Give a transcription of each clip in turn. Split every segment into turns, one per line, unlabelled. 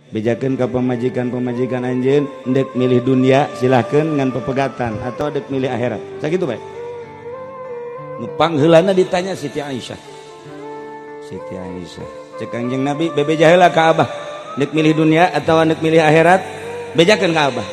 Bejakeun ka pamajikan-pamajikan anjeun, ndek milih dunia silahkeun ngan pepegatan atau dek milih akhirat. Sakitu bae. Nu pangheulana ditanya Siti Aisyah. Siti Aisyah. Cek Kangjeng Nabi bebeja heula ka Abah. Ndek milih dunia atau ndek milih akhirat? Bejakeun ka Abah.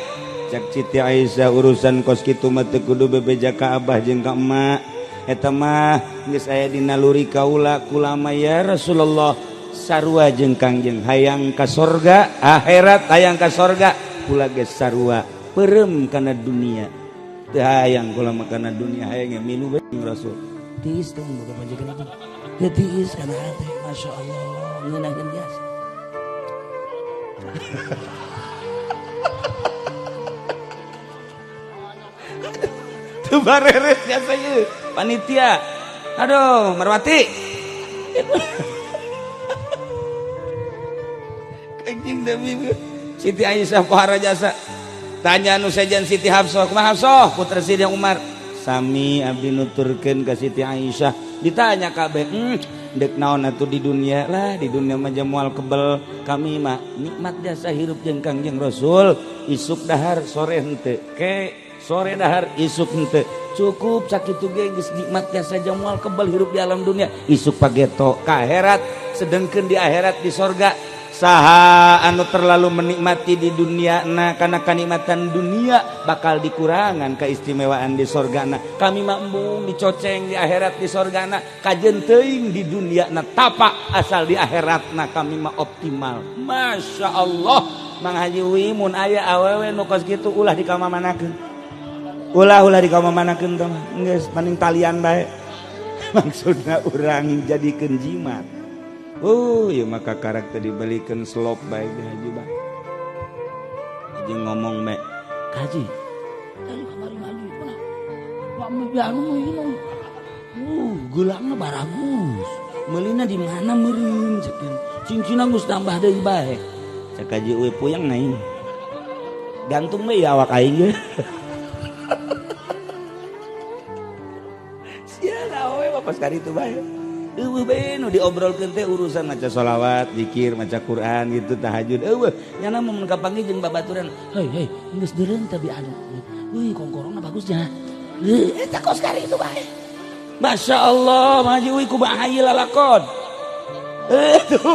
Cek Siti Aisyah urusan kos kitu mah teu kudu bebeja ka Abah jeung ka emak. Eta mah geus aya di naluri kaula kulama ya Rasulullah. Sarua jeung Kangjeng hayang ka sorga akhirat hayang ka sorga kula geus sarua peureum kana dunia teu hayang kula mah kana dunia hayang milu bae Rasul
Tiis teh boga pamajikan itu. Teu tiis kana hate, Masya Allah, ngeunaheun biasa.
Teu bareres biasa ieu panitia. Aduh, Marwati. Kangjeng Nabi Siti Aisyah pohara jasa. Tanya nu sejen Siti Hafsah, kumaha Hafsah? Putra Sidina Umar. Sami abdi nuturkeun ka Siti Aisyah. Ditanya kabeh, dek naon atuh di dunia lah, di dunia mah moal kebel. Kami mah nikmat jasa hirup jeung Kangjeng Rasul. Isuk dahar sore henteu, ke sore dahar isuk henteu. Cukup sakitu ge geus nikmat jasa moal kebel hirup di alam dunia. Isuk pageto ka akhirat, sedengkeun di akhirat di sorga. Saha anu terlalu menikmati di dunia na karena kenikmatan dunia bakal dikurangan keistimewaan di sorgana. Kami mah embung dicoceng di akhirat di sorgana, kajen teuing di dunia na tapa asal di akhirat na kami mah optimal. Masya Allah, Mang Haji Uwi mun aya awewe nu kos kitu ulah dikamamanakeun. Ulah dikamamanakeun teh mah geus paning talian bae. Maksudna urang jadikeun jimat. Oh, ya maka karakter dibelikan slop baik di haji bang. Haji ngomong mek, kaji.
Tadi kamari ngaji mana? Wah, anu ini. Geulangna baragus. Meulina di mana meureun cekin. Cincina geus tambah deui bae.
Cek haji euy puyeng aing. Gantung we ya awak aing ge. Sia awe mah pas kari itu bae. Eueuh bae nu diobrolkeun teh urusan maca sholawat, zikir, maca Quran gitu, tahajud. Eueuh, nyana mun kapanggih jeung babaturan,
"Hei, hei, geus deureun teh bi anu. Wih, kongkorongna bagus nya." Heuh, eta kos kari itu bae.
Masya Allah, Mang Haji Uwi kumaha ieu lalakon. Tuh.